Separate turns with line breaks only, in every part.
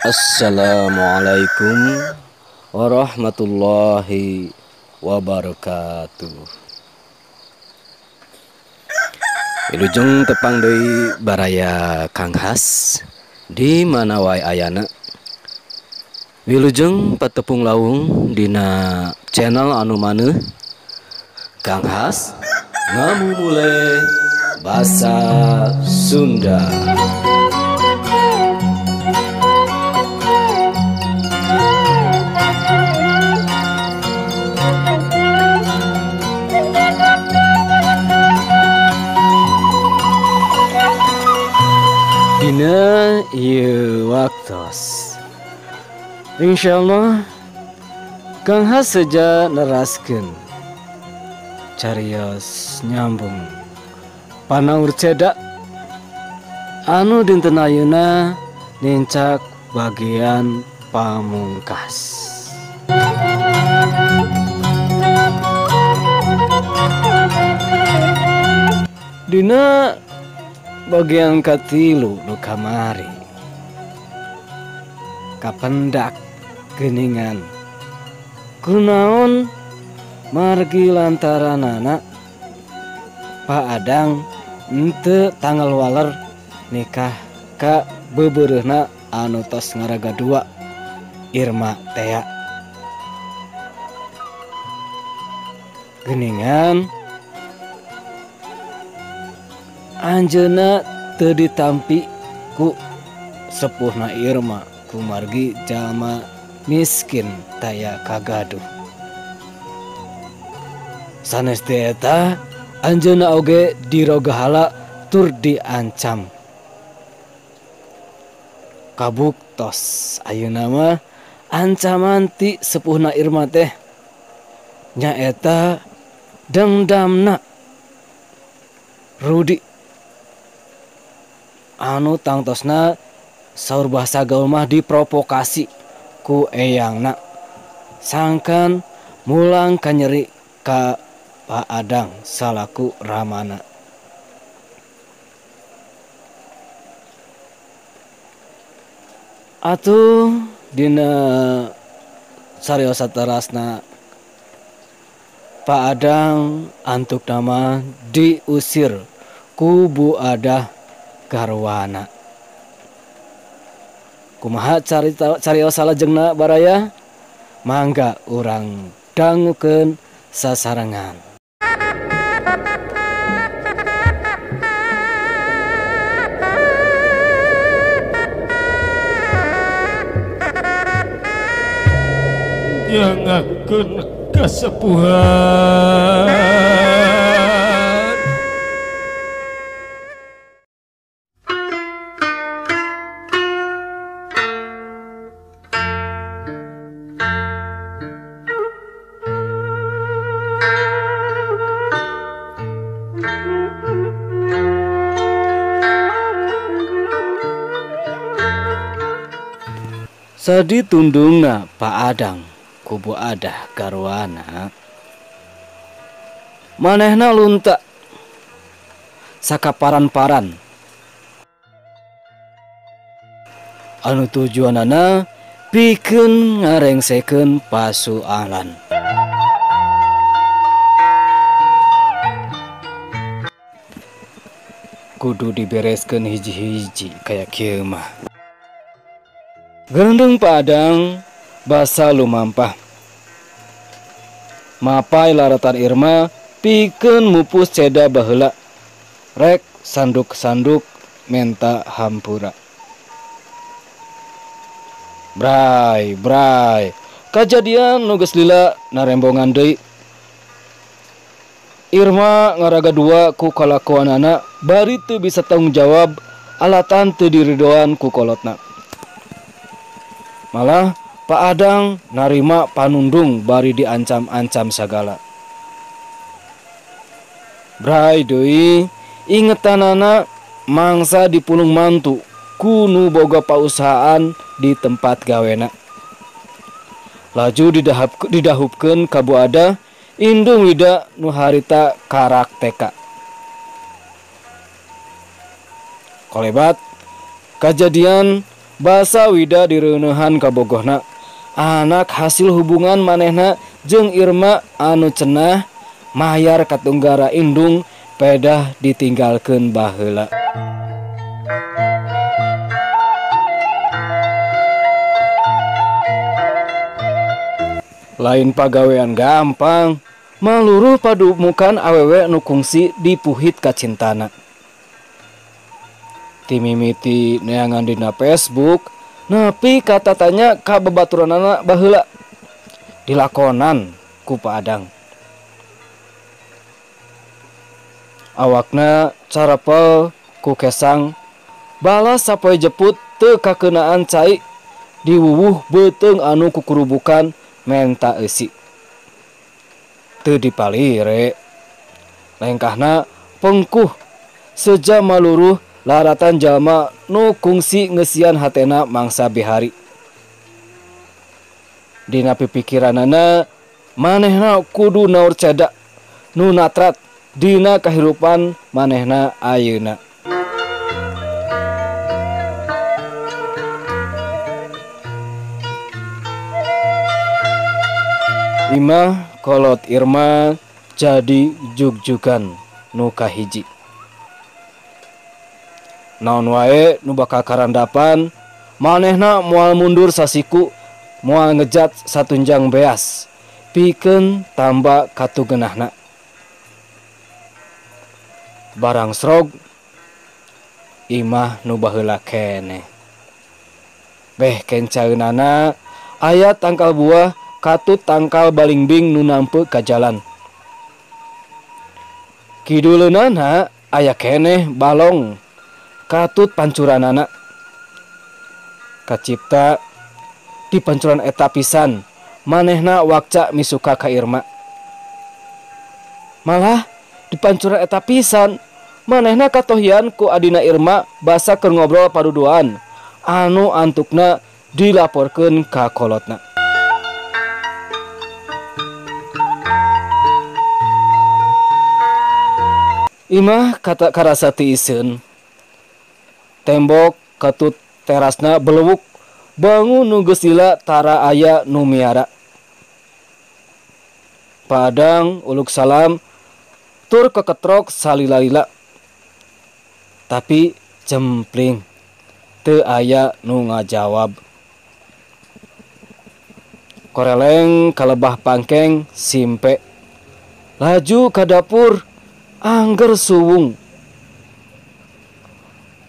Assalamualaikum warahmatullahi wabarakatuh. Wilujeng tepang deui baraya Kang Has di mana wae ayana. Wilujeng patepung lawung dina channel anu maneuh Kang Has ngamumule basa Sunda. Dina ieu waktos insyaallah Kang Has seja neraskeun carios nyambung panaur cedak anu dinten ayeuna nincak bagian pamungkas. Dina bagian katilu nu kamari kapendak geuningan kunaon margi lantaranana Pak Adang henteu tanggal waler nikah ka beubeureuhna anu tos ngaraga dua Irma tea. Geuningan anjeunna teu ditampi ku sepuhna Irma kumargi jalma miskin taya kagaduh. Sanes teh eta anjeunna oge dirogahala tur diancam. Kabuktos ayeuna mah ancaman ti sepuhna Irma teh nyaeta dendamna Rudi anu tangtosna saur bahasa gaul mah diprovokasi ku eyangna sangkan mulang kanyeri ka Pak Adang salaku ramana. Atuh dina sariosa terasna Pak Adang antuk nama diusir ku Bu Adah garwana. Kumaha cariosa salajengna baraya? Mangga urang dangukeun sasarengan.
Nyangakeun kasepuhan.
Sadi tundungna Pak Adang ku Bu Adah garwana. Manehna lunta sakaparan-paran anu tujuanana pikeun ngarengsekeun pasualan. Kudu dibereskeun hiji-hiji kaya kieu mah. Gerendeng Pak Adang basa lumampah mapai laratan Irma pikeun mupus ceda baheula rek sanduk-sanduk menta hampura. Bray bray kajadian nu geus lila narembongan deui. Irma ngaraga dua ku kalakuanana bari teu bisa tanggung jawab alatan teu diridoan ku kolotna. Malah Pak Adang narima panundung bari diancam-ancam sagala. Bray deui ingetanana mangsa dipulung mantu ku nu boga pausahaan di tempat gawena. Laju didahupkeun ka Bu Adah indung Wida nu harita karak TK. Kolebat kajadian Basa Wida direuneuhan kabogohna. Anak hasil hubungan manehna jeung Irma anu cenah mayar katunggara indung pedah ditinggalkeun baheula. Lain pagawean gampang, maluruh padumukan awewe nu kungsi dipuhit kacintana. Timimiti neangan dina Facebook, nepi katatanya ka babaturanana baheula dilakonan ku Padang. Awakna carapel ku kesang, balas sapoe jeput teu kakeunaan cai diwuwuh beuteung anu kukurubukan menta eusi. Teu dipalire. Lengkahna pengkuh seja maluruh laratan jalma nu kungsi ngeusian hatena mangsa bihari. Dina pipikiranana manehna kudu naur cedak nu natrat dina kahirupan manehna ayeuna. Imah kolot Irma jadi jugjugan nu kahiji. Naon wae nu bakal karandapan, manehna moal mundur sasiku, moal ngejat satunjang beas, pikeun tamba katugenahna. Barang srog imah nu baheula keneh. Beh kencaeunana aya tangkal buah katut tangkal balingbing nu nampe ka jalan. Kiduleunana aya keneh balong katut pancuranana. Kacipta di pancuran eta pisan manehna wakca misuka ka Irma. Malah di pancuran eta pisan manehna katohian ku adina Irma basa keur ngobrol paduduan anu antukna dilaporkeun ka kolotna. Imah kata karasa tiiseun. Tembok katut terasna belewuk bangun nu geus lila tara aya nu miara. Padang uluk salam tur keketrok salila-lila. Tapi jempling teu aya nu ngajawab. Koreleng kalebah pangkeng simpe. Laju ka dapur angger suwung.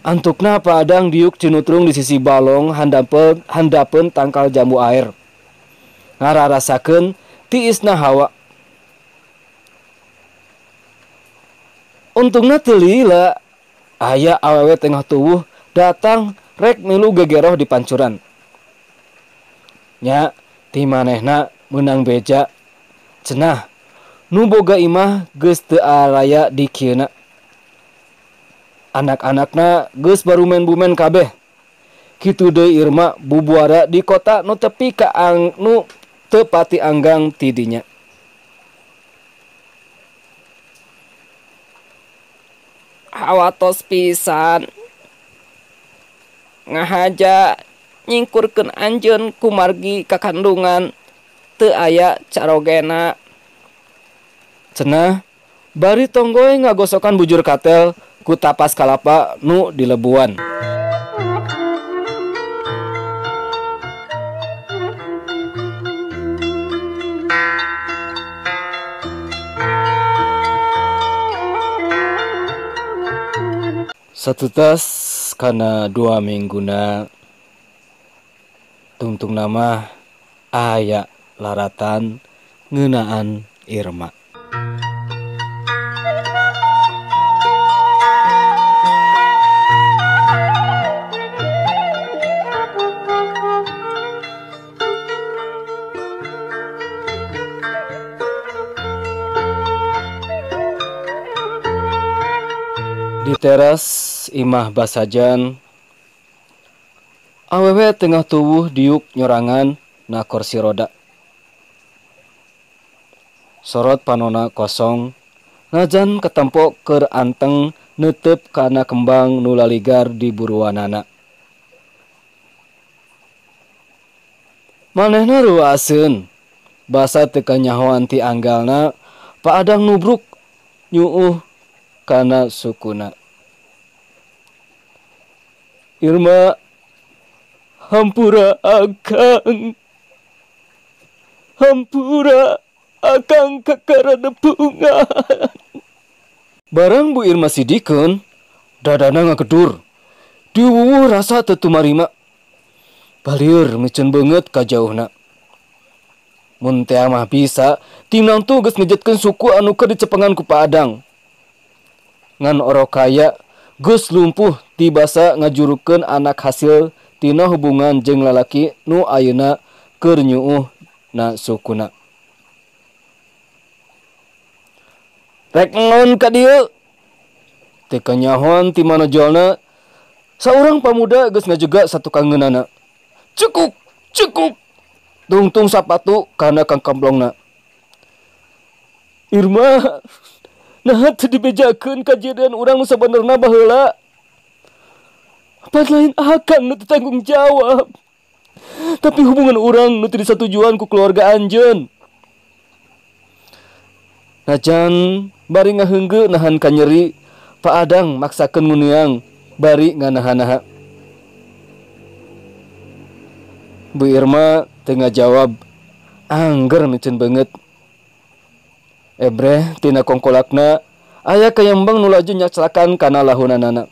Antukna Padang diuk cinutrung di sisi balong handapeun tangkal jambu air. Ngararasakeun tiisna hawa. Untungna teu lila aya awewe tengah tuwuh datang rek milu gegeroh di pancuran. Nya ti manehna meunang beja cenah nu boga imah geus teu araya di kieuna. Anak-anakna geus barumen-bumen kabeh. Kitu deui Irma bubuara di kota nu tepi ka nu teu pati anggang ti dinya.
Hawatos pisan ngahaja nyingkurkeun anjeun kumargi kakandungan teu aya carogena.
Cenah bari tonggoy ngagosokan bujur katel ku tapas kalapa nu dilebuan. Satutas kana 2 mingguna tungtung nama aya laratan ngeunaan Irma. Di teras imah basajan, awewe tengah tuwuh diuk nyorangan na kursi roda. Sorot panona kosong, najan ketempok keur anteng netep kana kembang nu laligar di buruanana. Manehna reuaseun basa teu kanyahoan ti anggalna Pak Adang nubruk nyuuh kana sukuna. Irma, hampura akang. Hampura akang kakara nepungan. Barang Bu Irma sidikeun, dadana ngagedur. Diwuwuh rasa teu tumarima. Balieur miceun beungeut ka jauhna. Mun teh mah bisa, tinangtu geus ngejetkeun suku anu keur dicepengan ku Pak Adang. Ngan orokaya geus lumpuh tibasa ngajurukeun anak hasil tina hubungan jeung lalaki nu ayeuna keur nyuuh na sukuna. Rek naon ka dieu? Teu kanyahoan ti manojolna, saurang pamuda geus ngajega satukangeunana. Cekuk, cekuk. Tungtung sapatu kana kangkamplongna. Irma, naha teu dibejakeun kajadian urang nu sabenerna baheula. Pan lain akang nu teu tanggung jawab. Tapi hubungan urang nu teu disatujuan ku keluarga anjeun. Najan bari ngaheunggeut nahan kanyeri, Pak Adang maksakeun nguniang bari nganaha-naha. Bu Irma teu ngajawab, angger miceun beungeut. Ebreh tina kongkolakna aya kayembeng nu laju nyaclakan kana lahunanana.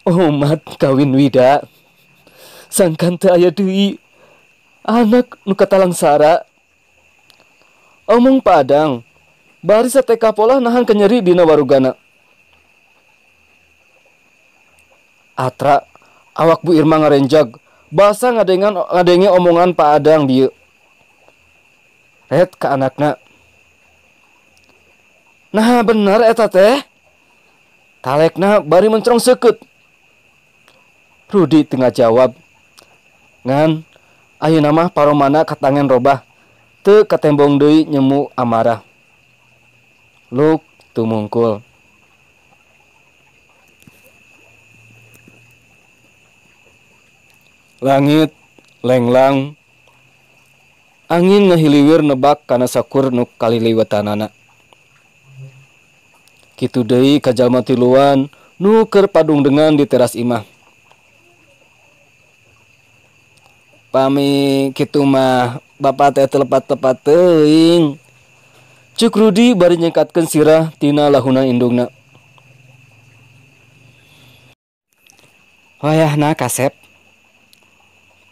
Omat kawin Wida, sangkan teu aya deui anak nu katalangsara. Omong Pak Adang, bari sateka polah nahan kanyeri dina warugana. Atra, awak Bu Irma ngarenjag, basa ngadenge omongan Pak Adang bieu. Ret ka anakna. Nah bener eta teh. Talekna bari mencerong seukeut. Rudi teu ngajawab. Ngan ayeuna mah paromana katangen robah. Teu katembong deui nyemu amarah. Luk tumungkul. Langit lenglang. Angin ngahiliwir nebak kana sakur nu kaliliwetanana. Kitu deui ka jalma tiluan nu keur padungdengan di teras imah. Pami kitu mah bapak teh telepat-tepat teuing. Cuk Rudi bari nyengkatkeun sirah tina lahuna indungna. Wayahna kasep.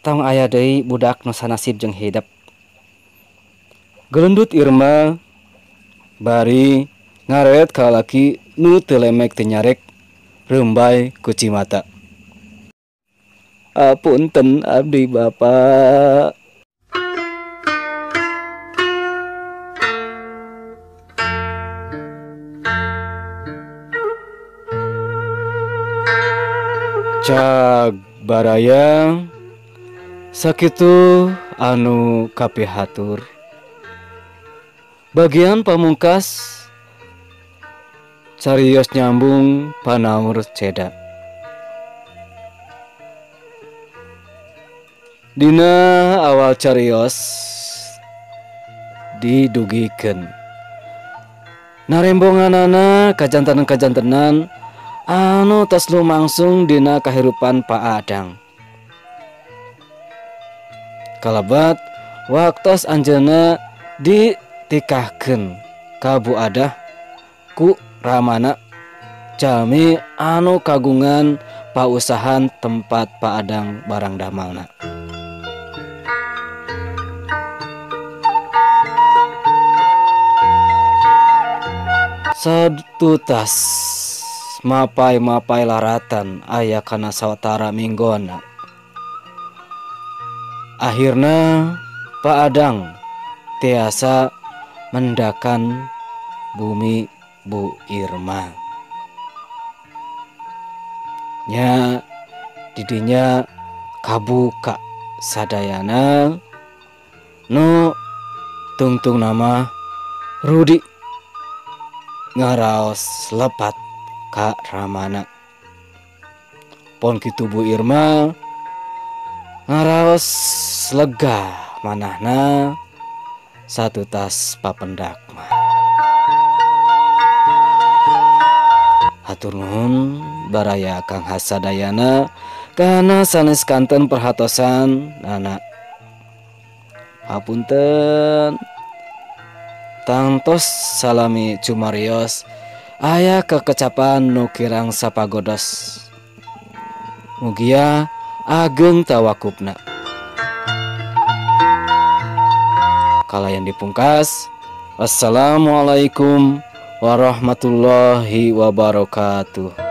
Tong aya deui budak nu sanasib jeung hidep. Gelendut Irma bari ngaret ka lalaki nu teu lemek teu nyarek reumbay ku cimata. Apunten abdi bapak. Cag baraya sakitu anu kapihatur. Bagian pamungkas carios nyambung panaur ceda. Dina awal carios didugikeun. Narembonganana kajantenan-kajantenan anu tos lumangsung dina kahirupan Pak Adang. Kalabat waktos anjeunna ditikahkeun ka Bu Adah ku Ramana jalmi anu kagungan pausahan tempat Pak Adang barang damalna. Satutas mapai-mapai laratan aya kana sawatara minggona. Akhirna Pak Adang tiasa mendakan bumi Bu Irma. Nya didinya kabuka sadayana nu tungtung nama Rudi ngaraos lepat ka Ramana. Pon kitu Bu Irma Ngaraos lega manahna satu tas papendak mah. Hatur nuhun baraya Kang Hasadayana kana sanes kanten perhatosan nana. Hapunten tangtos salami cumarios aya kekecapan nu kirang sapagodos. Mugia ageng tawakupna. Kalayan dipungkas. Wassalamualaikum warahmatullahi wabarakatuh.